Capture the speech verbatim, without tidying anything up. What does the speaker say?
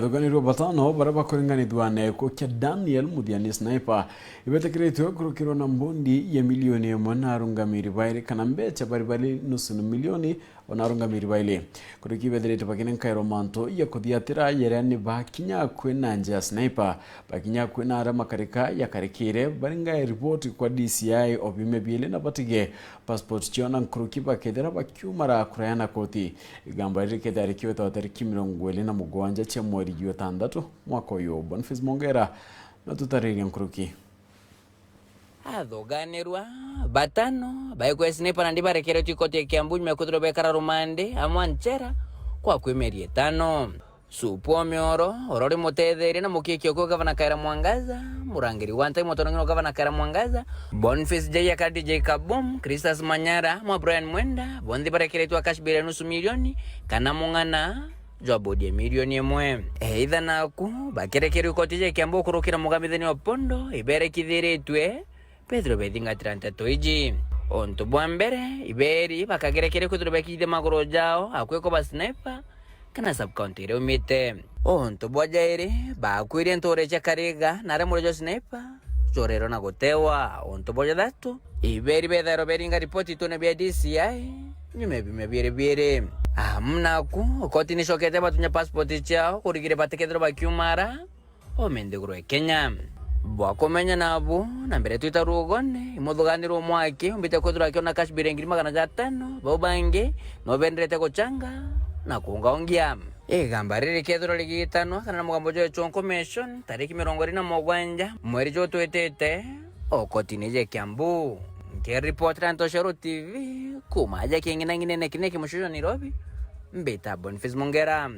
Tuganirwe batano baria bakuringanithua na gikuo kia Daniel Muthiani Sniper, ibetikiritwe kurukirwa na mbondi ya milioni imwe na arungamiri bairi, kana mbecha bari bari nusu milioni ona arungamiri bairi. Kuruki bethirite bakinenkairwa mantu ya kuthiatira yeria ni bakinya akui na nja ya Sniper, bakinya akui na aria makarika yakarikire baringae ripoti kwa D C I o biumia biiri na batige passport ciao na nkuruki bakethira bakiumara kuraya na koti. Igamba riri rikethira rikiwetwa tariki mirongo iri na mugwanja cia mweri jwa itantatu mwaka uyu. Boniface Mongera na tutariria nkuruki. Athuganirwa batano baikwe Sniper nandi barekeretwe ikoti ya Kiambu nyuma ya kwithirwa bekara rumande amwe nchera kwa kwi mieri itano. Supu Omioro, uria uri mutetheria na mukiiki okwe gavana Kawira Mwangaza, murangiri wa ntai mutonong'ia wa gavana Kawira Mwangaza, Boniface Njagi kana D J Kaboom, Christus Manyara, mwa Brian Mwenda, bonthe barekeretwe cash bail ya nusu milioni kana mung'ana jwa bodi ya milioni imwe. Either naku bakerekerwe ikoti ja Kiambu kurukira mugamithania Opondo iberekithiritwe bethirwe bethingatira nteto iji. Untu bwa mbere, iberi bakagerekeria kwithirwa bekithithia maguru jao akui kwa ba Sniper kana sub county iria umite. Untu bwa jairi, bakwirie ntuure cia Kariga na aria muria jwa Sniper jorerwa na gutewa. Untu bwa jathatu, iberi bethairwa beringa ripoti itune bia D C I nyuma ya biumia biiri biiri. Amu naku, koti nicokete batunya passport ciao kurigire batikethirwa bakiumara o minthiguru ya Kenya. Bwa kumenya nabu, na mbere twita rugone, imuthuganirwo mwaki umbite kwithirwa akiona cash bill ngiri magana jatano, bau bangi no benderete guchanga na kuungaungia. Igamba riri rikethirwa rigitanwa kana na mugambo jwa Echonko Mention tariki mirongo iri na mugwanja mweri juu twitite o kotini ja Kiambu. Nkiripotera Ntoshero T V kuma aja king'inang'inene kinene kimucio jwa Nairobi, mbita Boniface Mongera.